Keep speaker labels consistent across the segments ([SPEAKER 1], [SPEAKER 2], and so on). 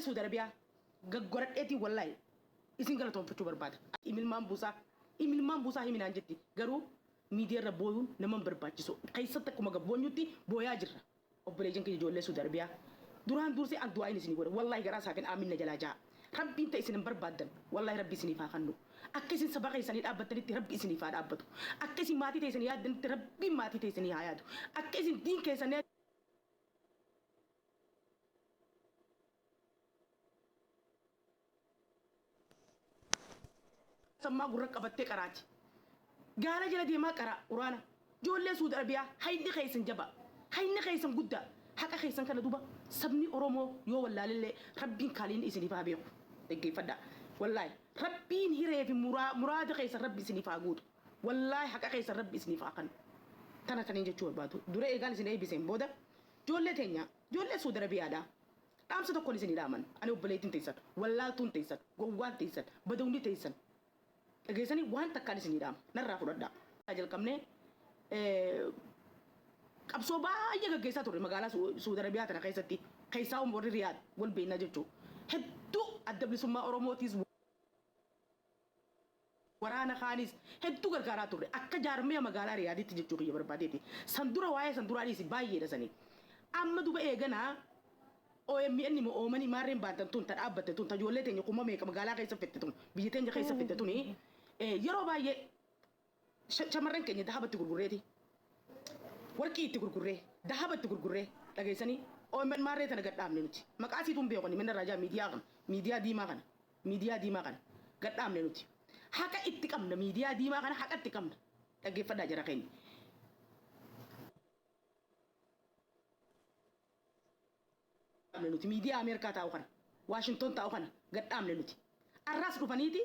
[SPEAKER 1] Ijoollee Suudi Arabiyaa gaggoradheetiin wallaahi isin galatoomfachuu barbaada. Imilmaan buusaa imilmaan buusaa himi naan jetti garuu miidiyaa irra booyuun nama hin barbaachisu. Keessatti akkuma gabboonyutti booyaa jirra. Obboleeyyan kiyya ijoollee Suudi Arabiyaa duraan dursee an du'aa'iin isinii godha wallaahi garaa saafin aamin na jalaa ja'a. Rabbiin ta isin hin barbaaddan wallaahi Rabbi isiniif haa kannu. Akka isin saba keessanii dhaabbattanitti Rabbi isiniif haa dhaabbatu. Akka isin maatii teessanii yaaddanitti Rabbiin maatii teessanii haa yaadu. Akka isin diin keessanii Sammaa gurra qabattee qaraati. Gaala jala deemaa qaraa quraana. Ijoollee Suudi Arabiyaa hayni keessan jabaa. Hayni keessan guddaa. Haqa keessan kana duba sabni Oromoo yoo wallaalellee Rabbiin kaaliin isiniif haa beeku. Dhaggeeffadhaa. Wallaahi Rabbiin hiree fi muraada keessan Rabbi isiniif haa guutu. Wallaahi haqa keessan Rabbi isiniif haa kannu. Tana kaniin jechuu barbaadu. Dura eegaan isin eebbiseen booda ijoollee teenya ijoollee Suudi Arabiyaadhaa. Dhaamsa tokkon isinii dhaaman. Ani obboleettiin teessan, wallaaltuun teessan, gowwaan teessan, badawni teessan. Dhageessanii waan takkaan isinii dhaama. Narraa fudhadhaa. Jalqabnee qabsoo baay'ee gaggeessaa turre magaalaa Suudi Arabiyaa tana keessatti. Keessaa warri Riyaad wal beeknaa jechuudha. Hedduu adda bilisummaa Oromootiis waraana kaanis hedduu gargaaraa turre akka jaarmiya magaalaa Riyaaditti jechuu kiyya barbaadeeti. San dura waa'ee san duraa dhiisi baay'eedha sanii. Amma duba eeganaa OMN moo OMN maarreen baantan tun ta dhaabbatte tun ta ijoollee teenya kuma meeqa magaalaa keessa fette tun biyya teenya keessa fette tuni yeroo baay'ee shamarran keenya dahaba itti gurgurreeti. Warqii itti gurgurree dahaba itti gurgurree dhageessanii OMN maarree tana gad dhaabne nuti. Maqaa isiituun beekani mana raajaa miidiyaa kana miidiyaa diimaa kana miidiyaa diimaa kana gad dhaabne nuti. Haqa itti qabna miidiyaa diimaa kana haqa itti qabna. Dhaggeeffadhaa jara keenya. Dhaabne nuti miidiyaa Ameerikaa taa'u kana Waashinton taa'u kana gad dhaabne nuti. Arraas dhufaniiti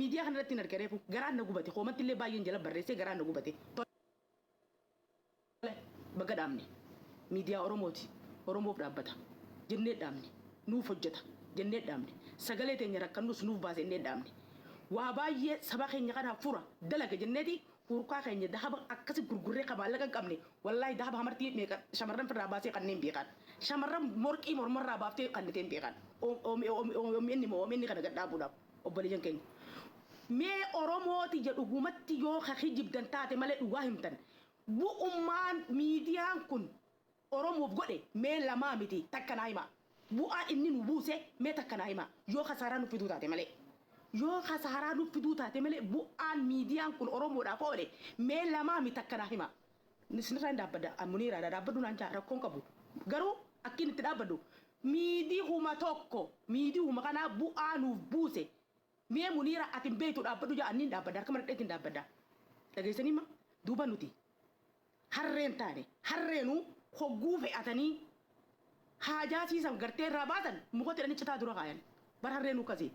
[SPEAKER 1] miidiyaa kana irratti hin arge reefu garaan na gubate koomatti illee baay'een jala barreessee garaan na gubate. Tole baga dhaabne miidiyaa Oromooti Oromoof dhaabbata jennee dhaabne nuuf hojjeta jennee dhaabne sagalee teenya rakkannus nuuf baase jennee dhaabne waa baay'ee saba keenya kanaaf fura dalaga jenneeti hurkaa keenya dahaba akkasi gurgurree ka maallaqa hin qabne wallaahi dahaba hamartii meeqa shamarran firraa baasee kanneen beekan shamarran morqii mormarraa baaftee kanniteen beekan OMN moo OMN kana gad dhaabuudhaaf obboleeyyan keenya mee Oromooti jedhu dhugumatti yoo ka kijibdan taate malee dhugaa himtan bu'ummaan miidiyaan kun Oromoof godhe mee lamaa miti takka naa himaa. Bu'aan inni nu buuse mee takka naa himaa. Yoo kasaaraa nu fiduu taate malee. Yoo kasaaraa nu fiduu taate malee bu'aan miidiyaan kun Oromoodhaaf oole mee lamaa miti takka naa himaa. Isinirraa hin dhaabbadha. Muniiraadha dhaabbadhu naan jaa rakkoon qabu. Garuu akkin itti dhaabbadhu miidiyuma tokko miidiyuma kanaa bu'aa nuuf buuse mee Muniira ati hin beektu dhaabbadhu jaa anniin dhaabbadha harka maradheetiin dhaabbadha. Dhageessanii ma duuba nuti harreen taane harreenuu hogguu fe'atanii haajaa siisan gartee irraa baasan mukatti hidhanii citaa dura kaayan bar harreenuu akkasii.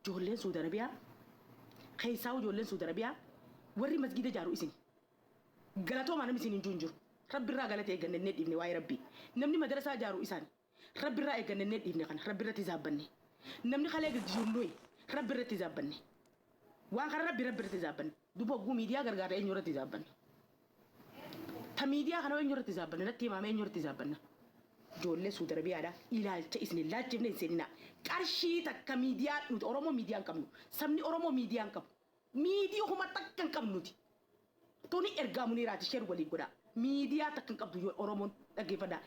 [SPEAKER 1] Ijoolleen Suudi Arabiyaa keessaa ijoolleen Suudi Arabiyaa warri masgiida ijaaru isin galatoomaa namni isin hin jiru hin jiru. Rabbi irraa galata eegganne innee dhiifne waa'ee Rabbii. Namni madarasaa ijaaru isaan Rabbi irraa eegganne innee dhiifne kana Rabbi irratti zaabbanne. Namni kalee jijjiiru nuyi Rabbi irratti zaabbanne. Waan kana Rabbi Rabbi irratti zaabbanne. Duba hogguu miidiyaa gargaarra eenyu irratti zaabbanna? Ta miidiyaa kana eenyu irratti zaabbanna? Natti himaame eenyu irratti zaabbanna? Ijoollee Suudi Arabiyaadha ilaalcha isin hin laalchifne hin seeninaa. Qarshii takka miidiyaa nuti Oromoo miidiyaa hin qabnu. Sabni Oromoo miidiyaa hin qabu. Miidiyuma takka hin qabnu nuti. Tuni ergaa Muniiraati share walii godhaa. Miidiyaa takka hin qabdu yoo Oromoon dhaggeeffadhaa.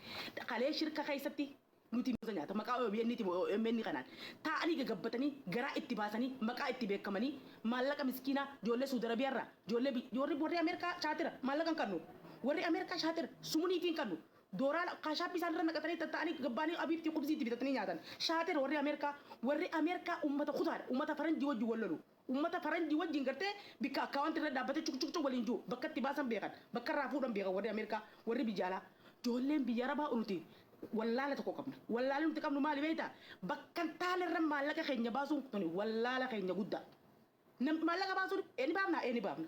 [SPEAKER 1] Kalee shirka keessatti nuti nyaata maqaa OMN ti OMN kanaan taa'anii gagabbatanii garaa itti baasanii maqaa itti beekamanii maallaqa miskiinaa ijoollee Suudi Arabiyaa irraa ijoollee warri warri Ameerikaa shaatira maallaqa hin qabnu warri Ameerikaa shaatira sumuniitii hin qabnu dooraala kaashaappii isaan irra naqatanii tatta'anii gabbaanii abiibtii qubsii itti bitatanii nyaatan shaatira warri Ameerikaa warri Ameerikaa ummata kutaadha ummata faranjii wajjin wal lolu ummata faranjii wajjin gartee bikka akkaawwanti irra dhaabbatee cuk cuk cuk waliin jiru bakka itti baasan beekan bakka irraa fuudhan beekan warri Ameerikaa warri biyya alaa ijoolleen biyya Arabaa nuti wallaala tokko qabna. Wallaalli nuti qabnu maali beektaa? Bakka hin taane irra maallaqa keenya baasuun kuni wallaala keenya guddaa. Maallaqa baasuun ni baafna ni baafna.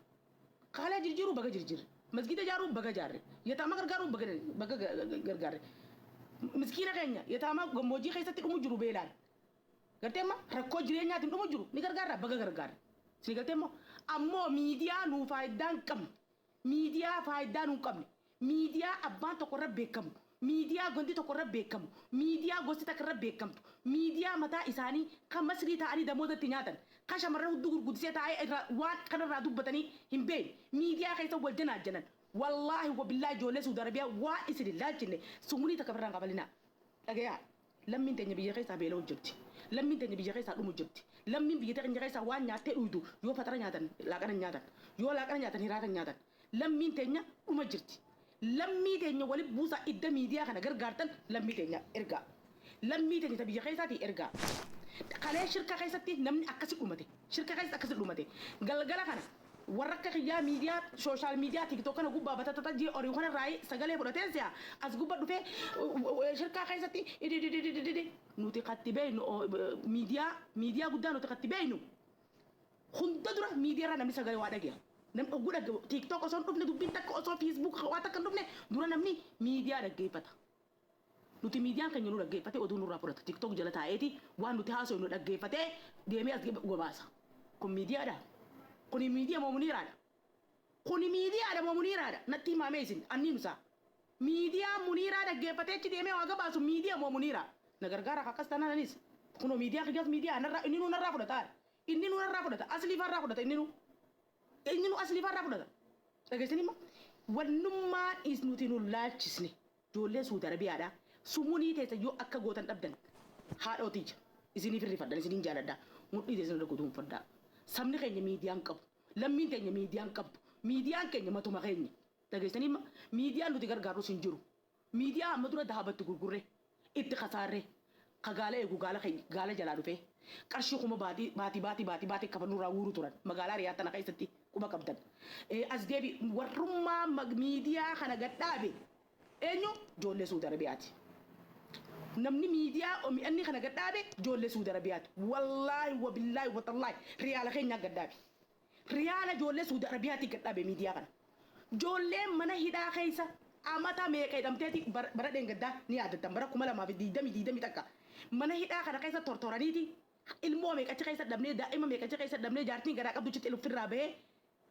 [SPEAKER 1] Kalee jirjiiruu baga jirjiirre. Masgiida ijaaruu baga ijaarre. Yataama gargaaruu baga gargaarre. Miskiina keenya yataama gammoojjii keessatti dhumu jiru beelaan. Gartee amma rakkoo jireenyaatiin dhumu jiru ni gargaarra baga gargaarre. Isin galtee immoo ammoo miidiyaa nuu faayidaa hin qabne. Miidiyaa faayidaa nuu hin qabne. Miidiyaa abbaan tokko irra beekamu. Miidiyaa gondi tokko irra beekamu, miidiyaa gosti takka irra beekamtu, miidiyaa mataa isaanii kan Masrii taa'anii damoota itti nyaatan, kan shamarran hudduu gurguddisee taa'ee irraa waan kanarraa dubbatanii hin beekne, miidiyaa keessa wal janaajjanan. Wallaahi wabillaahi, ijoollee Suudi Arabiyaa, waan isin hin laalchinne sumunii takka birraan kafalinaa. Dhagayaa, lammiin teenya biyya keessaa beela'u jirti. Lammiin teenya biyya keessaa dhumu jirti. Lammiin biyya teenya keessaa waan nyaattee dhuydu, yoo fatara nyaatan laaqana nyaatan, yoo laaqana nyaatan hiraatan nyaatan. Lammiin teenya dhuma jirti. Lammii teenya walitti buusaa idda miidiyaa kana gargaartan, lammii teenya ergaa. Lammii teenya ta biyya keessaatii ergaa. Kalee shirka keessatti namni akkasi dhumate. Shirka keessatti akkasi dhumate. Galgala kana warra akka kiyyaa miidiyaa, social media, TikTok kana gubbaa batatata jee horii kana irraa sagalee fudhateen si'a as gubba dhufee shirkaa keessatti ididididididi. Nuti katti beeynu miidiyaa guddaa nuti katti beeynu hunda dura miidiyaa irraa namni sagalee waa dhageera. Namni oguu dhagge TikTok osoo hin dhufne, dubbiin takka osoo Facebook waa takka hin dhufne dura namni miidiyaa dhaggeeffata. Nuti miidiyaan keenya nu dhaggeeffatee oduu nurraa fudhata. TikTok jala taa'eeti waan nuti haasofnu nu dhaggeeffatee deemee as gabaasa. Kun miidiyaadha. Kuni miidiyaa moo Muniiraadha? Kuni miidiyaadha moo Muniiraadha? Natti himaamee isin anniin isaa. Miidiyaa Muniiraa dhaggeeffatee achi deemee waa gabaasu miidiyaa moo Muniiraa? Na gargaara akkas taanaan anis. Kunoo miidiyaa kiyyaas miidiyaa narraa inni nuu narraa fudhata. Inni nuu narraa fudhata. Aslii farraa fudhata inni nuu. Inni nuu aslii farraa fudhata. Dhageessanii immoo wannummaan is nuti nu laalchisne, ijoollee Suudi Arabiyaadha. Sumunii teessa yoo akka gootan dhabdan, haadhootiyya. Isiniif hirrifadhan, isiniin jaaladha. Mudhii teessan irra guduunfadhaa. Sabni keenya miidiyaan qabu. Lammiin teenya miidiyaan qabdu. Miidiyaan keenya matuma keenya. Dhageessanii immoo miidiyaan nuti gargaarrus hin jiru. Miidiyaa amma dura dahabatti gurgurre, itti kasaarre, ka gaala eegu gaala gaala jalaa dhufee qarshii 1000 baatii baatii baatii baatii baatii kafalurraa guuru turan magaalaa Riyaad tana keessatti quba qabdan. As deebi, warrummaa miidiyaa kana gadhaabe eenyu? Ijoollee Suudi Arabiyaati. Namni miidiyaa mi'anni kana gadhaabe ijoollee Suudi Arabiyaati. Wallaahi wabillaahi watallaahi, riyaala keenyaa gadhaabe. Riyaala ijoollee Suudi Arabiyaati gadhaabe miidiyaa kana. Ijoolleen mana hidhaa keessa amata meeqa hidhamteeti, bara dheengaddaa ni yaadattan, bara 2021 mana hidhaa kana keessa tortoraniiti, ilmoo meeqachi keessa dhabnee, daa'ima meeqachi keessa dhabnee, jaartiin garaa qabdu ofirraa bahee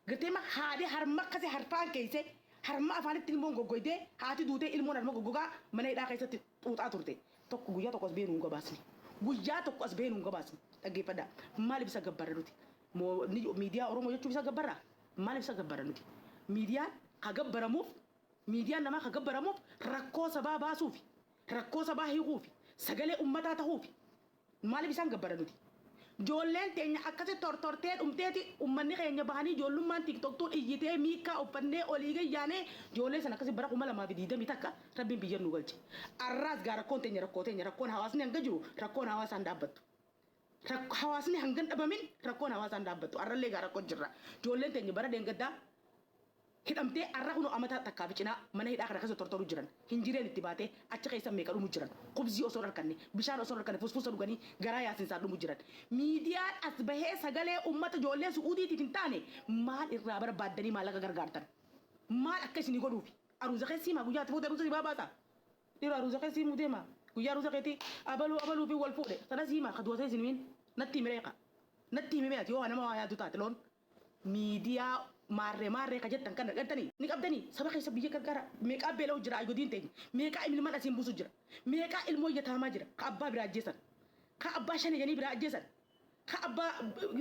[SPEAKER 1] gartee haadhi harma akkasii harfaan keesse, harma afaanitti ilmoon goggoydee, haati duutee, ilmoon harma goggogaa mana hidhaa keessatti xuuxaa turte. Tokko guyyaa tokko as beenuu hin gabaasne. Guyyaa tokko as beenuu hin gabaasne. Dhaggeeffadhaa. Maaliif isa gabbarra nuti? Miidiyaa Oromoo jechuun isa gabbarraa? Maaliif isa gabbarra nuti? Miidiyaan ka gabbaramuuf, miidiyaan namaa ka gabbaramuuf rakkoo sabaa baasuufi, rakkoo sabaa hiikuufi, sagalee ummataa ta'uufi. Maaliif isaan gabbara nuti? Ijoolleen teenya akkasi tortortee dhumteeti, ummanni keenya bahanii, ijoollummaan TikToktuun iyyitee, miikkaa uffannee olii gayyaanee, ijoollee sana akkasi bara 2021 rabbiin biyya nu galche. Arraas gaa rakkoon teenya rakkoo teenya, rakkoon hawaasni hanga jiru rakkoon hawaasaan dhaabbattu. Hawaasni hanga hin dhabamin rakkoon hawaasaan dhaabbattu. Arrallee gaa rakkoo jirra. Ijoolleen teenya bara deengaddaa hidhamtee arra kunoo amata takkaa fi cinaa mana hidhaa kana keessa tortoru jiran. Hinjireen itti baatee achi keessa meeqa dhumu jiran. Kubzii osoo hin harkanne, bishaan osoo hin harkanne, fusfusa dhuganii garaa yaasinsaan dhumu jiran. Miidiyaan as bahee sagalee uummata ijoollee Su'uudiitiif hin taane maal irraa barbaaddanii maallaqa gargaartan? Maal akka isinii godhuufi? Aruuza keessi himaa, guyyaa ati fuute aruuza si baabaasa. Dhiiroo, aruuza keessi himuu deema. Guyyaa aruuza keetii abaluu abaluu fi wal fuudhe sanas himaa ka duwatee isin himin natti himi reeqa. Natti himi ati yoo nama waa yaadu taate loon. Miidiyaa maarree maarree ka jettan kana gartanii ni qabdanii saba keessa biyya gargaara. Meeqaa beela'u jira ayyodiin teenya, meeqaa ilmaan asiin buusu jira, meeqaa ilmoo yataamaa jira, ka abbaa biraa ajjeesan, ka abbaa shane jedhanii biraa ajjeesan, ka abbaa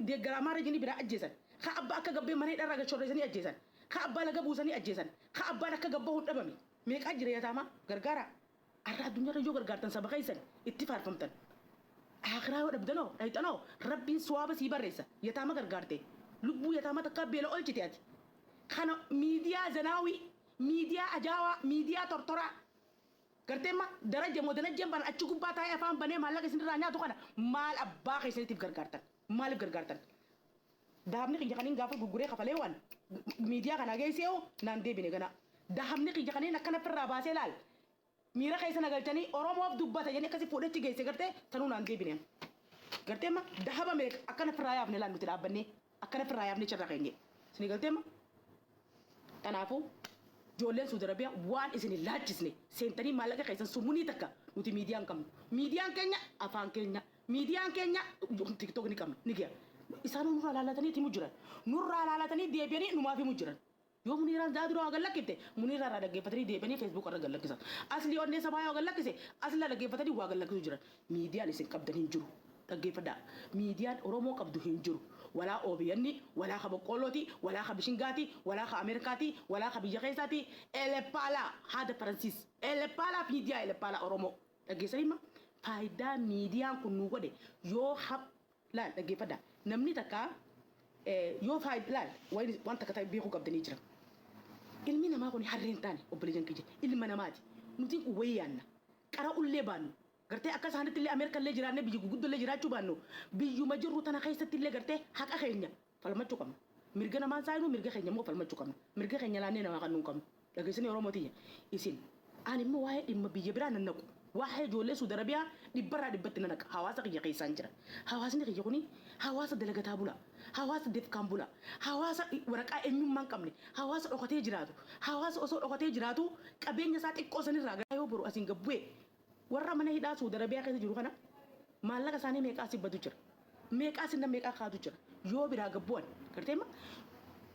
[SPEAKER 1] deeggaraa maarree jedhanii biraa ajjeesan, ka abbaa akka gabbee mana hidharraa gad shorreessanii ajjeesan, ka abbaa laga buusanii ajjeesan, ka abbaan akka gabbahuu hin dhabame meeqaa jira yataamaa. Gargaara. Arra addunyaarra yoo gargaartan saba keessan itti faarfamtan. Akhiraa yoo dhabdanoo dhayxanoo rabbiin suwaaba sii barreessa. Yataama gargaarte, lubbuu yataama takkaa beela olchite ati. Kana miidiyaa zanaawii, miidiyaa ajaawaa, miidiyaa tortoraa gartee ma daraja moo danajjeen banan achi gubbaa taa'ee afaan banee maallaqa isinirraa nyaatu kana maal abbaa keessaniitiif gargaartan? Maaliif gargaartan? Dahabni kiyya kaniin gaafa gurguree kafalee waan miidiyaa kanaa geessee hoo naan deebine ganaa. Dahabni kiyya kaniin akkana firraa baasee laal miira keessa na galchanii Oromoof dubbata jedhanii akkasi fuudhechi geesse gartee tanuu naan deebine. Gartee ma dahaba meeqa akkana firraa yaafne laal nuti dhaabbannee akkana firraa yaafne chirra keenye. Isinii galtee ma? Kanaafuu ijoolleen Suudi Arabiyaa, waan isin hin laalchisne seentanii maallaqa keessan sumunii takka, nuti miidiyaa hin qabnu. Miidiyaan keenya afaan keenya. Miidiyaan keenya TikTok ni qabna ni ga'a. Isaan nurraa laallatanii himu jiran. Nurraa laallatanii deebi'anii numaaf himu jiran. Yoo Muniiraan za'a dura waa gad lakkifte, Muniiraa irraa dhaggeeffatanii deebi'anii Facebook irra gad lakkisan. Aslii onnee sabaa yoo gad lakkise, Aslii dhaggeeffatanii waa gad lakkisuu jiran. Miidiyaan isin qabdan hin jiru. Dhaggeeffadhaa. Miidiyaan Oromoo qabdu hin jiru. Walaa OBN, walaa ka Boqqoollooti, walaa ka Bishingaati, walaa ka Ameerikaati, walaa ka biyya keessaati. Elepaalaa haada Faransiis. Elepaalaa miidiyaa Elepaalaa Oromoo. Dhaggeessanii ma? Faayidaa miidiyaan kun nu godhe yoo laal, dhaggeeffadhaa. Namni takka yoo faayidaa, laal, waan takka ta'e beekuu qabdanii jira. Ilmi namaa kun harree hin taane, obboleeyyan kiyya, ilma namaati. Nutiin kun wayii yaanna. Qara'ullee baannu. Gartee akka isaanitti illee Ameerika illee jiraannee biyya guguddoo illee jiraachuu baannu, biyyuma jirru tana keessatti illee gartee haqa keenya falmachuu qabna. Mirga namaan saayinuu, mirga keenya immoo falmachuu qabna. Mirga keenya laannee namaa kan nuun qabnu. Dhageessanii, Oromoo tiyya, isin ani immoo waa'ee dhimma biyya biraa nan naqu. Waa'ee ijoollee Suudi Arabiyaa dhibbarraa dhibbatti nan naqa. Hawaasa kiyya keessaan jira. Hawaasni kiyya kuni hawaasa dalagataa bula. Hawaasa defkaan bula. Hawaasa waraqaa eenyummaa hin qabne. Hawaasa dhokatee jiraatu. Hawaasa osoo dhokatee jiraatu qabeenya isaa xiqqoo sanirraa yoo boru asiin gad bu'e, warra mana hidhaa Suudi Arabiyaa keessa jiru kana maallaqa isaanii meeqaa asii badu jira. Meeqaa sinna meeqaa kaatu jira. Yoo biraa gad bu'an, gartee ma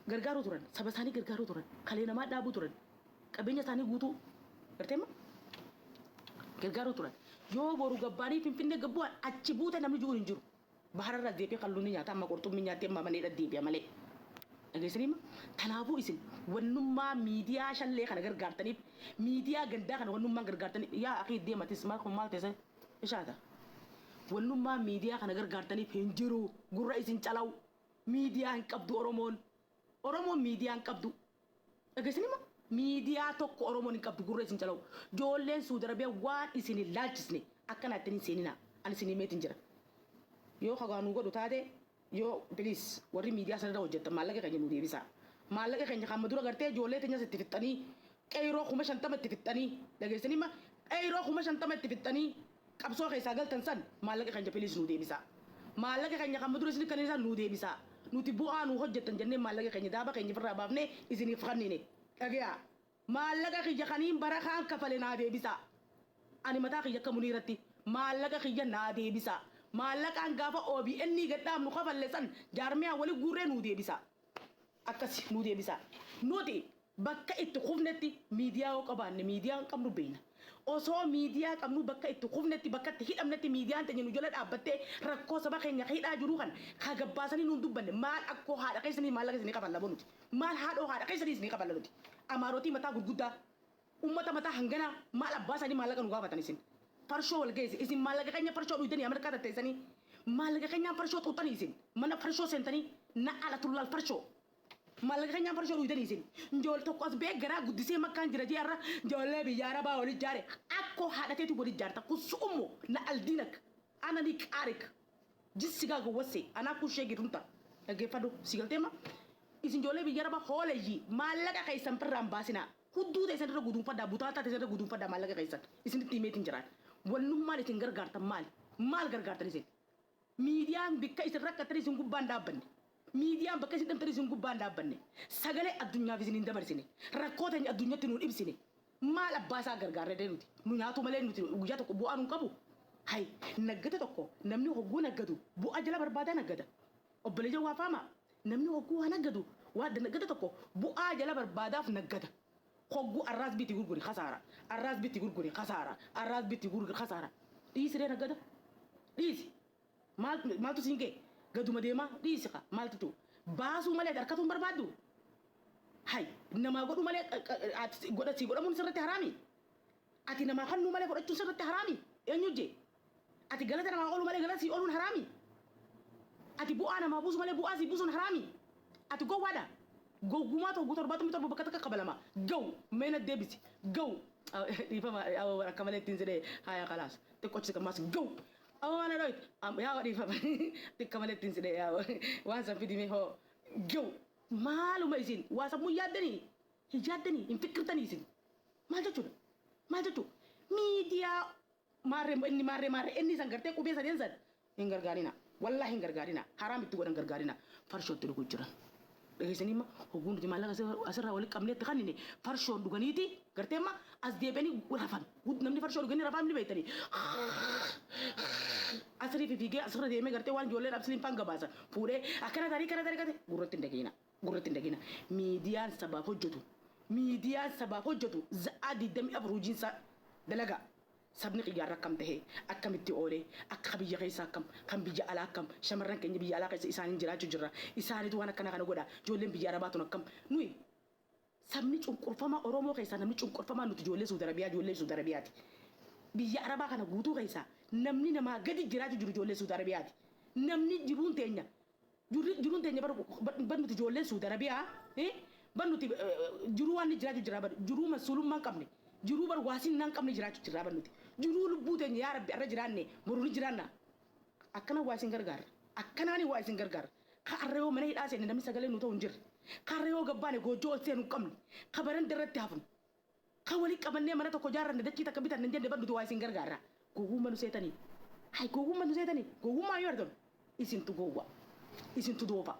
[SPEAKER 1] gargaaruu turan. Saba isaanii gargaaruu turan. Kalee namaa dhaabuu turan. Qabeenya isaanii guutuu, gartee ma gargaaruu turan. Yoo boru gabbaanii Finfinnee gad bu'an, achi buute namni jiru hin jiru. Bahararra deebi'ee kalluun ni nyaata, amma qurxummii nyaattee amma mana hidha deebi'a malee. Dhageessanii ma? Kanaafuu isin wannummaa miidiyaa shallee kana gargaartaniif, miidiyaa gandaa kana wannummaan gargaartaniif, yaa akii deematis maal kun maal teesse ishaata. Wannummaa miidiyaa kana gargaartaniif hin jiru, gurra isin calaw. Miidiyaa hin qabdu Oromoon. Oromoon miidiyaa hin qabdu. Dhageessanii ma? Miidiyaa tokko Oromoon hin qabdu, gurra isin calaw. Ijoolleen Suudi Arabiyaa waan isin hin laalchisne akkana ittiin hin seeninaa. Ani isin himeetin jira. Yoo kagaanuu godhu taate, yoo please, warri miidiyaa sanarra hojjettan, maallaqa keenya nu deebisaa. Maallaqa keenya kan dura gartee ijoollee teenyas itti fixxanii, qeyroo 50,000 itti fixxanii, dhageessanii ma, qeyroo 50,000 itti fixxanii qabsoo keessaa galtan san, maallaqa keenya please nu deebisaa. Maallaqa keenya kan dura isin kan isaan nu deebisaa. Nuti bu'aa nu hojjettan jennee maallaqa keenya daaba keenya ofirraa baafnee isiniif kennine. Dhagayaa. Maallaqa kiyya kaniin bara kaan kafale naa deebisaa. Ani mataa kiyya akka Muniiratti maallaqa kiyya naa deebisaa. Maallaqaan gaafa OBN gad dhaabnu kafalle san jaarmiyaa wali guurree nuu deebisaa. Akkasi nuu deebisaa. Nuti bakka itti kufnetti miidiyaa yoo qabaanne, miidiyaa hin qabnu beekna. Osoo miidiyaa qabnu, bakka itti kufnetti, bakka itti hidhamnetti miidiyaan teenya nu jala dhaabbattee rakkoo saba keenya hidhaa jiru kan ka gabbaasanii nuun dubbanne, maal akkoo haadha keessanii maallaqa isinii kafalla nuti. Maal haadhoo haadha keessanii isinii kafalla nuti? Amaarotii mataa gurguddaa, ummata mataa hanganaa, maal abbaa isaanii maallaqa nu gaafatan isin? Farshoo wal geesse isin, maallaqa keenya farshoo dhuydanii Ameerikaa tatteessanii, maallaqa keenyaan farshoo xuuxanii, isin mana farshoo seentanii na ala tullaal farshoo maallaqa keenyaan farshoo dhuydanii. Isin ijoollee tokko as bee garaa guddisee makkaan jira jee irra ijoollee biyya Arabaa wal ijaare, akkoo haadhateetu wal ijaarta kusu'ummo na aldiinak ana ni qaarik jissigaa gowwasse anaa kushee girrumta. Dhaggeeffadhu, si galteema. Isin ijoollee biyya Arabaa hooleyyii, maallaqa keessan firraan baasinaa. Hudduu teessan irra guduunfadhaa, butaataa teessan irra guduunfadhaa maallaqa keessan. Isinitti himeetiin jiraan. Wannummaan isin gargaartan maali? Maal gargaartan isin? Miidiyaan bikka isin rakkattan isin gubbaan dhaabbanne. Miidiyaan bakka isin dhamtan isin gubbaan dhaabbanne. Sagalee addunyaaf isin hin dabarsine. Rakkoo teenya addunyatti nuun ibsine. Maal abbaa isaa gargaarree nuti? Nu nyaatu malee nuti guyyaa tokko bu'aa nuun qabu. Hay, naggata tokko namni hogguu naggadu bu'aa jala barbaadaa naggada. Obboleeyyan, waa faamaa. Namni hogguu waa naggadu, waa naggata tokko bu'aa jala barbaadaaf naggada. Hogguu arraas biti gurguri kasaara. Arraas biti gurguri kasaara. Arraas biti gurguri kasaara. Dhiisiree naggada. Dhiisi. Maaltu siin ga'e? Gaduma deemaa dhiisi ka maaltu ta'u? Baasuu malee harkatuun barbaaddu? Hay, namaa godhu malee godha si godhamuun sirratti haraami? Ati namaa kennuu malee fudhachuun sirratti haraami? Eenyu jee? Ati galata namaa oolu malee galata si ooluun haraami? Ati bu'aa namaa buusu malee bu'aa si buusuun haraami? Ati gowwaadha. Gowwumaa tokko 77 bakka takka qabalama. Gaw meena deebisi. Gaw dhiifama, akka malee ittiin jedhee, haya kalaas xiqqochi qammaas gaw. Awwa waan dhoyit yaa dhiifama, xiqqa malee ittiin jedhee, yaa waan san fidime hoo gaw. Maaluma isin waa sammuu yaaddanii hin yaaddanii hin fikirtanii isin? Maal jechuudha? Maal jechuudha? Miidiyaa maarree inni maarree maarree inni san gartee qubee sadeen san hin gargaarina. Wallaahi hin gargaarina. Haraam itti godhan gargaarina. Farshootti dhuguu jiran. Dhageessanii ma, hogguu nuti maallaqa asirraa walitti qabneetti kannine farshoon dhuganiiti gartee ma as deebi'anii rafan. Namni farshoo dhuganii rafaa ni beektanii. Asirrii fi fiigee asirra deemee gartee waan ijoolleen absiliin faan gabaasan fuudhee akkana tarii kana tarii kate gurratti hin dhageena. Gurratti hin dhagina. Miidiyaan sabaaf hojjetu, miidiyaan sabaaf hojjetu za'aa 24 hojiinsaa dalagaa. Sabni qiyyaarra akkam tahee, akkamitti oolee, akka biyya keessaa akkam, kan biyya alaa akkam, shamarran keenya biyya alaa keessa isaaniin jiraachuu jirra. Isaanitu waan akkana kana godha. Ijoolleen biyya Arabaa tun akkam. Nuyi sabni cunqurfamaa Oromoo keessaa namni cunqurfamaa nuti ijoollee Suudi Arabiyaa, ijoollee Suudi Arabiyaati. Biyya Arabaa kana guutuu keessaa namni namaa gadi jiraachuu jiru ijoollee Suudi Arabiyaati. Namni jiruun teenya, jiruun teenya bar nuti ijoolleen Suudi Arabiyaa, bar nuti jiruu waan jiraachuu jira, bar jiruu masuulummaa hin qabne, jiruu bar waasinnaa hin qabne jiraachuu jirra bar nuti. Jiruu lubbuu teenya yaa Rabbi arra jiraanne boru ni jiraanna. Akkana waa isin gargaara. Akkanaani waa isin gargaara. Ka arra yoo mana hidhaa seenne namni sagalee nu ta'u hin jirre. Ka arra yoo gabbaane goojjoo ol seenu hin qabne. Ka baranda irratti hafnu. Ka walii qabannee mana tokko jaarranne, dachii takka bitanne hin jenne, bar nuti waa isin gargaara. Gowwummaa nu seetanii. Hay, gowwummaa nu seetanii. Gowwummaa yoo argamu isintu gowwa. Isintu doofa.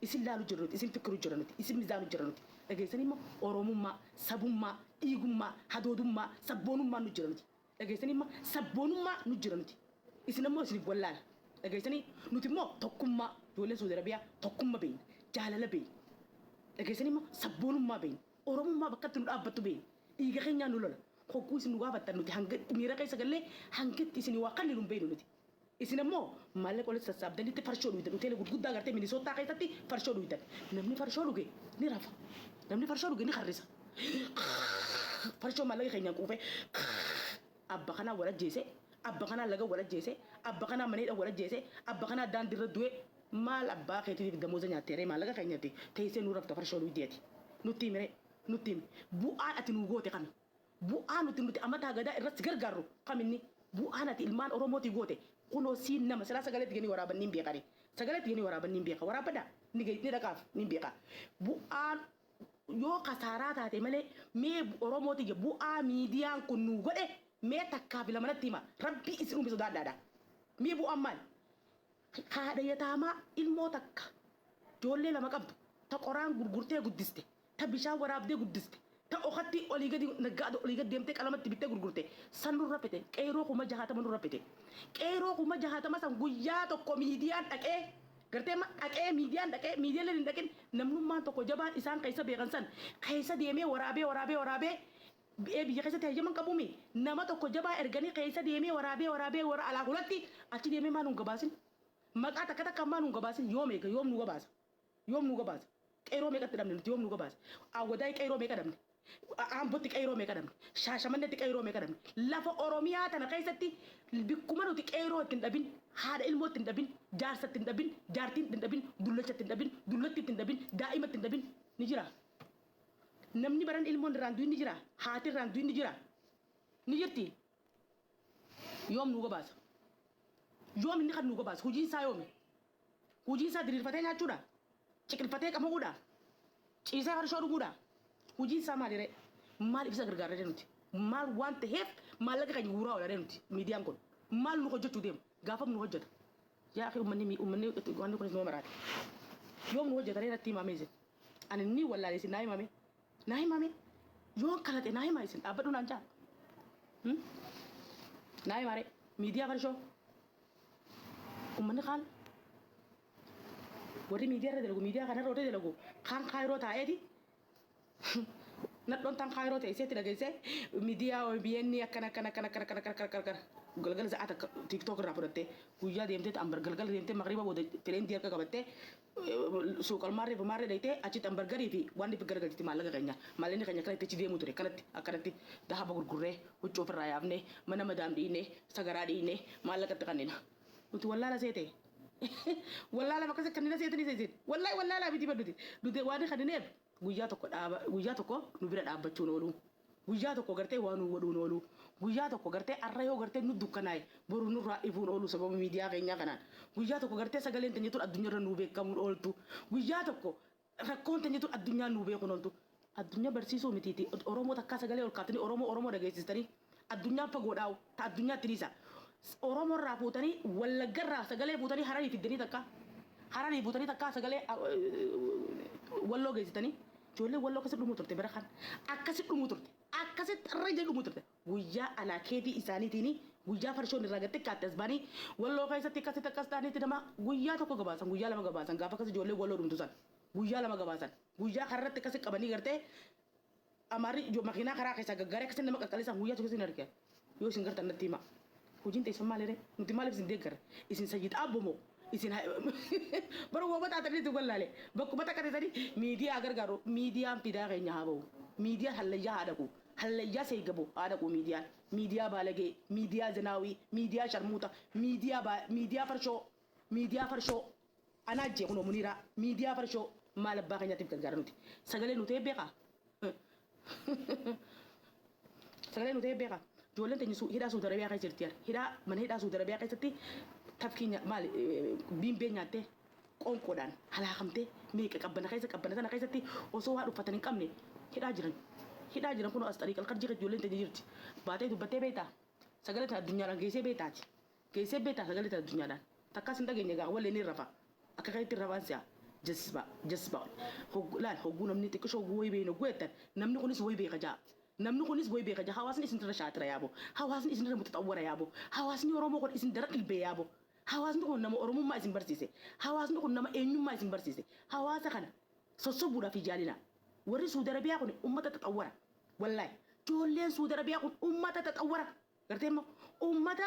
[SPEAKER 1] Isin laalu jirra nuti. Isin fikiru jirra nuti. Isin mizaanu jirra nuti. Dhageessanii immoo Oromummaa, sabummaa, dhiigummaa, hadoodummaa, sabboonummaa nu jira nuti. Dhageessanii immoo sabboonummaa nu jira nuti. Isin ammoo isiniif wallaala. Dhageessanii, nuti immoo tokkummaa, ijoolleen Suudi Arabiyaa tokkummaa beekna. Jaalala beekna. Dhageessanii immoo sabboonummaa beekna. Oromummaa bakkatti nu dhaabbattu beekna. Dhiiga keenyaan nu lola. Hogguu isin nu gaafattan nuti hanga miira keessa gallee hangatti isin waa kan nu hin beeknu nuti. Isin ammoo maallaqa walitti sassaabdanitti farshoo dhuydan. Hoteela gurguddaa gartee Minisootaa keessatti farshoo dhuydan. Namni farshoo dhuge ni rafa. Namni farshoo dhuge ni karrisa. Farshoo maallaqa keenyaan quufee abba kanaa wal ajjeese, abba kanaa laga wal ajjeese, abba kanaa mana hidha wal ajjeese, abba kanaa daandiirra du'e. Maal abbaa keetiitiif damooza nyaatteeree maallaqa keenyatti teessee nu rafta farshoo dhuydeeti? Nutti himire, nutti himi. Bu'aan ati nu goote kami? Bu'aa nuti amataa gadaa irratti gargaarru kaminni? Bu'aan ati ilmaan Oromootii goote kunoo siin nama silaa sagalee itti ganii waraaban niin beekani. Sagalee itti ganii waraaban niin beeka. Waraabbadhaa ni ni dhaqaaf niin beeka. Bu'aan yoo kasaaraa taate malee, mee Oromooti bu'aa miidiyaan kun nu godhe mee takkaa fi lamanatti hima. Rabbii isin uume sodaadhaadha. Mee bu'aan maali? Haadha yataamaa ilmoo takka, ijoollee lama qabdu, ta qoraan gurgurtee guddiste, ta bishaan waraabdee guddiste, ta okatti olii gadi naggaadha olii gadi deemtee qalamatti bittee gurgurte san nurra fite. Qeeroo 60,000 nurra fite. Qeeroo 60,000 san guyyaa tokko miidiyaan dhaqee gartee dhaqee, miidiyaan dhaqee, miidiyaaleen hin dhaqin, namnummaan tokko jabaan isaan keessa beekan san keessa deemee waraabee waraabee waraabee biyya keessatti hayyaman qabuumi, nama tokko jabaa erganii keessa deemee waraabee waraabee warra alaa hulatti achi deemee maa nuun gabaasin? Maqaa takka takka maa nuun gabaasin? Yoom eega? Yoom nu gabaasa? Yoom nu gabaasa? Qeeroo meeqatti dhabne nuti? Yoom nu gabaasa? Awwadaay qeeroo meeqa dhabne? Ambotti qeeroo meeqa dhabne? Shaashamannetti qeeroo meeqa dhabne? Lafa Oromiyaa tana keessatti bikkuma nuti qeeroo ittiin dhabin, haadha ilmoo ittiin dhabin, jaarsa ittiin dhabin, jaartiin ittiin dhabin, dullacha ittiin dhabin, dullatti ittiin dhabin, daa'ima ittiin dhabin ni jira. Namni baran ilmoon irraan du'in ni jira. Haati irraan du'in ni jira. Ni jirti. Yoom nu gabaasa? Yoom inni kan nu gabaasa? Hojiin isaa yoomi? Hojiin isaa diriirfatee nyaachuudha? Ciqilfatee qama'uudha? Ciisee farshoo dhuguudha? Hojiin isaa maali ree? Maal ibsa gargaarree nuti? Maal waan ta'eef maallaqa keenya guuraa oolaree nuti miidiyaan kun? Maal nu hojjechuu deema? Gaafam nu hojjeta? Yaa akhi, uummanni wanni kunis nama maraate. Yoom nu hojjeta ree, natti himame isin? Ani ni wallaalee, isin naa himame. Naa himame. Yoon kalaxe naa hima, isin dhaabbadhu naan jaa. Naa hima ree. Miidiyaa farshoo. Uummanni kaan warri miidiyaa irra dalagu, miidiyaa kanarra warri dalagu kaan Kaayiroo taa'eeti, nadhoon tan Kaayiroo teesseetti dhageessee miidiyaa OBN akkana akkana akkana akkana akkana akkana akkana akkana galgala sa'aa takka TikTok irraa fudhattee guyyaa deemtee ambar galgala deemtee magriiba booda fireentii harka qabattee suuqal maarree fi maarree dheeytee achitti ambargarii fi waan itti garagalchiti maallaqa keenya. Maallaqni keenya akkanatti achi deemuu ture, akkanatti akkanatti dahaba gurgurree, huccuu ofirraa yaafnee, mana madaam dhiinee, sagaraa dhiinee maallaqatti kannina. Nuti wallaala seete, wallaala bakka kannina seetanii seesin. Wallaahi wallaalaa miti badduti nuti. Waan kannineef guyyaa tokko dhaaba, guyyaa tokko nu bira dhaabbachuun oolu, guyyaa tokko gartee waa nu godhuun oolu, guyyaa tokko gartee arra yoo gartee nu dukkanaa'e boru nurraa ifuun oolu. Sababa miidiyaa keenyaa kanaan guyyaa tokko gartee sagaleen teenya tun addunyaarra nuu beekamuun ooltu, guyyaa tokko rakkoon teenya tun addunyaan nuu beekuun ooltu. Addunyaa barsiisuu mitiiti, Oromoo takkaa sagalee ol kaaftanii Oromoo Oromoo dhageessistanii addunyaan fagoodhaa ta addunyaatti dhiisa. Oromoo irraa fuutanii, Wallaggarraa sagalee fuutanii Hararii fiddanii, takka Hararii fuutanii takkaa sagalee Walloo geessitanii, ijoollee Walloo akkasi dhumuu turte. Bara kan akkasi dhumuu turte, akkasi xarra ija dhumuu turte. Guyyaa alaa keetii isaaniitiin guyyaa farshoon irraa gad xiqqaatte as baanii Walloo keessatti akkasitti akkas ta'aniitti nama guyyaa tokko gabaasan, guyyaa lama gabaasan, gaafa akkas ijoollee Walloo dhumtu san. Guyyaa 2 gabaasan. Guyyaa karratti akkasi qabanii gartee Amaarri makiinaa karaa keessaa gaggaaree akkasi nama qaqqaleessan guyyaa tokko isin arge. Yoo isin gartan natti himaa. Hojiin teessan maaliree? Nuti maaliif isin deeggarra? Isin Sayyid Abbo moo? Isin bara wooma taatanii isin wallaale. Bakkuma takka teessanii miidiyaa gargaaru. Miidiyaan fidaa keenya haa ba'u. Miidiyaan hallayyaa haa dhaqu. Hallayyaa seeggabo haa dhaqu miidiyaan. Miidiyaa baalagee, miidiyaa zinaawii, miidiyaa sharmuuta, miidiyaa miidiyaa farshoo, miidiyaa farshoo. Anaa jee kunoo Muniiraa miidiyaa farshoo maal abbaa keenyaatiif gargaara nuti. Sagalee nu ta'ee beekaa? Sagalee nu ta'ee beekaa? Ijoolleen teenya hidhaa Suudi Arabiyaa keessa jirti. Hidhaa mana hidhaa Suudi Arabiyaa keessatti tafkii maali biimbee nyaattee qoonqoodhaan halaakamtee meeqa qabbana keessa qabbana sana keessatti osoo waan uffatan hin qabne hidhaa jiran. Hidhaa jiran kunoo as xariiqal karjii keessa ijoolleen teenya jirti. Baatee dubbattee beektaa? Sagalee tana addunyaadhaan geessee beektaati? Geessee beektaa sagalee tana addunyaadhaan? Takkaas hin dhageenye gaa wallee ni rafa. Akka keetti rafaan si'a. Jazba jazba. Laal hogguu namni xiqqishoo hogguu wayii beeyna hogguu jettan namni kunis wayii beeka ja'a. Namni kunis wayii beeka ja'a. Hawaasni isinirra shaatira yaabo. Hawaasni isinirra mutaxawwara yaabo. Hawaasni Oromoo kun isin daran ilbee yaabo. Hawaasni kun nama Oromummaa isin barsiise. Hawaasni kun nama eenyummaa isin barsiise. Hawaasa kana sossobuudhaaf hin yaalinaa. Warri Suudi Arabiyaa kun ummata xaxawwara. Wallaahi. Ijoolleen Suudi Arabiyaa kun ummata xaxawwara. Gartee immoo ummata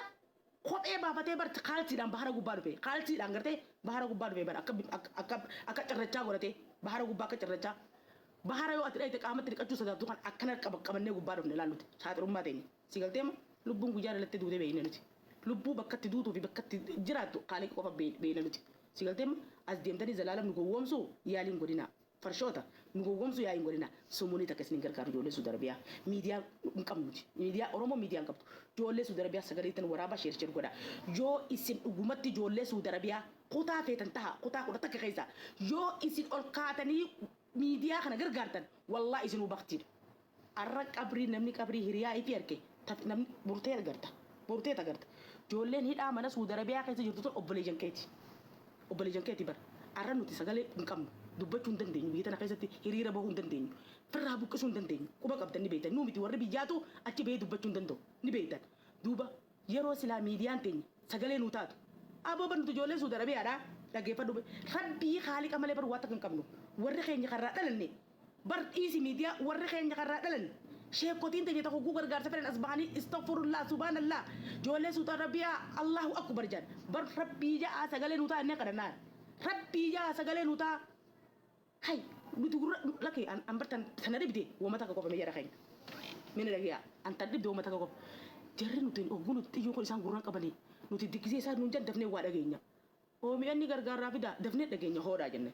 [SPEAKER 1] kophee baafatee bar kaalsiidhaan bahara gubbaa dhufe. Kaalsiidhaan gartee bahara gubbaa dhufe bar akka akka akka cirrachaa godhatee bahara gubbaa akka cirrachaa. Bahara yoo ati dhayite qaamatti dhiqachuu sodaattu kan akkana qabannee gubbaa dhufne laalluti. Shaaxirummaa teenya. Si galtee immoo lubbuun guyyaa dhalattee duutee beeyne nuti. Lubbuu bakka itti duutuu fi bakka itti jiraattu kaaliqa qofa beeyna nuti. Si galtee immoo as deemtanii zalaalam nu gowwoomsuu yaaliin godhinaa. Farshoota nu gowwoomsuu yaaliin godhinaa. Sumunii takka isin hin gargaaru ijoollee Suudi Arabiyaa. Miidiyaa hin qabnu nuti. Miidiyaa Oromoo miidiyaa hin qabdu. Ijoollee Suudi Arabiyaa sagalee tan waraabaa share share godhaa. Yoo isin dhugumatti ijoollee Suudi Arabiyaa kutaa feetan taha kutaa 11 keessa yoo isin ol kaatanii miidiyaa kana gargaartan wallaahi isinuu baktiidha. Arra qabrii namni qabrii hiriyaa ifii arke taf namni burtee agarta burteet agarta joolleen hidhaa mana suudi arabiyaa keessa jirtu tun obboleeyyan keeti obboleeyyan keeti bar arra nuti sagalee hin qabnu dubbachuu hin dandeenyu biyya tana keessatti hiriira bahuu hin dandeenyu firraa buqqisuu hin dandeenyu quba qabdan ni beeytan nuu miti warri biyyaatu achi bahee dubbachuu hin danda'u ni beeytan duuba yeroo silaa miidiyaan teenya sagalee nuu taatu aboo bar nuti ijoolleen suudi arabiyaadha dhaggeeffadhu rabbii haaliqa malee bar waa takka hin qabnu warri keenya karraa dhalanne Bar dhiisi miidiyaa warri keenya kan irraa dhalanne sheekkotiin teenya ta hogguu gargaarsa fedhan as bahanii istagfurullah subhaanallah joollee suuta rabiyaa Allahu akbar jedhan bar rabbii ja'aa sagalee nuu ta'a jennee kadhannaa rabbii ja'aa sagalee nuu ta'a hay nuti gurra lakki an an bar tan tana dhibde wama takka qofa mee jara keenya mee na dhagayaa an tan dhibde wama takka qofa jarri nuti hogguu nuti xiyyoo kun isaan gurraan qabanii nuti dikkisee isaan nuun jan dafnee waa dhageenya Omn gargaarraa fidaa dafnee dhageenya hoodhaa jenne.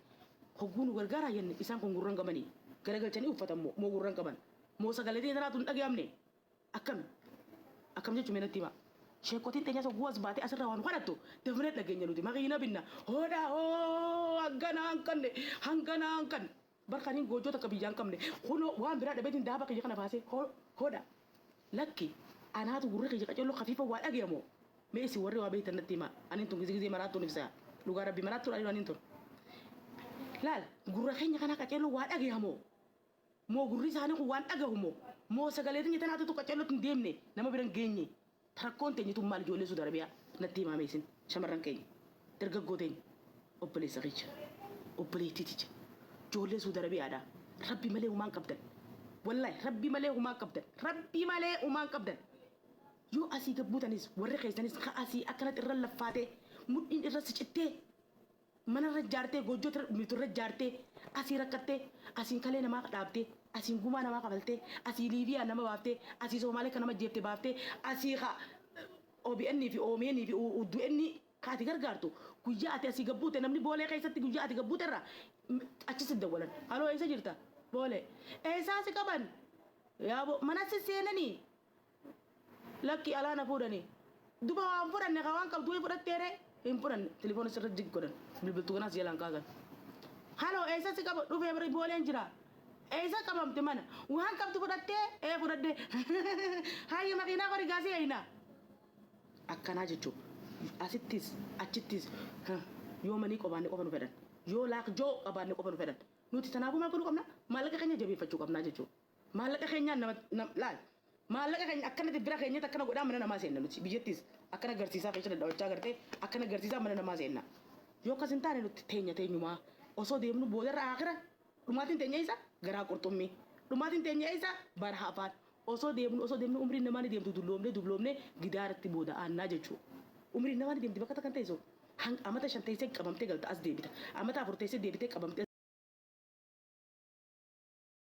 [SPEAKER 1] Hogguu nu gargaaraa jenne isaan kun gurra hin qabanii? Garagalchanii uffatan moo? Moo gurra hin qaban? Moo sagalee teenya tanaatu hin dhagayamne? Akkami? Akkam jechu mee natti himaa? Sheekkotiin teenyas hogguu as baatee asirraa waa nu kadhattu dafnee dhageenya nuti makiina binna hoodhaa hoo hangana hanqanne hangana hanqanne bar kaniin goojjoo takka biyyaa hin qabne kunoo waan biraa dhabeetiin daaba kiyya kana baasee hoodhaa Lakki, anaatu gurri kiyya qaceelloo kafiifa waa dhagaya moo? Mee isin warri waa beektan natti himaa. Aniin tun gizee gizee maraattuun ibsa. Dhugaa rabbi maraattuudha aniin aniin tun. Laal, gurra keenya kanaa qaceelloo waa dhagaya moo? Moo gurri isaanii kun waan dhagahu moo? Moo sagalee teenya tanaatutu qaceellootti hin deemne nama bira hin geenye? Rakkoon teenya tun maal ijoollee Suudi Arabiyaa? Natti himaa mee isin shamarran keenya, dargaggoo teenya, obboleessa kiyya, obboleettii tiyya, ijoollee Suudi Arabiyaadhaa Rabbi malee humaa hin qabdan. Wallahi Rabbi malee humaa hin qabdan. Rabbi malee humaa hin qabdan. Yoo asii gad buutanis warri keessanis ka asii akkanatti irra laffaatee mudhiin irra si cittee mana irra ijaartee goojjoo irra ijaartee asii rakkattee asiin kalee namaa dhaabdee asiin gumaa namaa kafaltee asii Liibiyaa nama baaftee asii Soomaalee ka nama jeefte baaftee asii ka OBN fi OMN fi UDN ka ati gargaartu guyyaa ati asii gad buute namni Boolee keessatti guyyaa ati gad buute irraa achi si dawwalan haloo eessa jirta Boolee eessaa si qaban yaaboo mana si seenanii Lakki alaa na fuudhani. Duba waa hin fudhanne ka waan qabdu wayii fudhattee ree? Hin fudhanne. Telefoona sirra jig godhan. Bilbiltu kanaas jalaan kaasan. Haloo eessa si qaba? Dhufee bari booleen jira. Eessa qabamte mana? Waan qabdu fudhattee? Ee fudhadhe. Hayya makiinaa qori gaasii eeyna. Akkanaa jechuun asittis achittis yoo manii qobaanne qofa nu fedhan. Yoo laakjoo qabaanne qofa nu fedhan. Nuti tanaafuu maal godhuu qabna? Maallaqa keenya jabeeffachuu qabnaa jechuudha. Maallaqa keenyaan nama nam laal maallaqa keenya akkanatti bira keenyatti akkana godhaa mana namaa seenna nuti biyyattis akkana garsiisaa keessa dadhawachaa gartee akkana garsiisaa mana namaa seenna. Yoo akkas hin taane nuti teenya teenyumaa Osoo deemnu boodarra akira dhumaatiin teenya isa garaa qurxummii. Dhumaatiin teenya isa bara afaan. Osoo deemnu, osoo deemnu, umriin namaa ni deemtu, dulloomne dulloomne gidaaratti booda aannaa jechuudha. Umriin namaa ni deemti bakka takkan teessu. Amata 5 teessee qabamtee galta, as deebita. Amata 4 teessee deebitee qabamtee.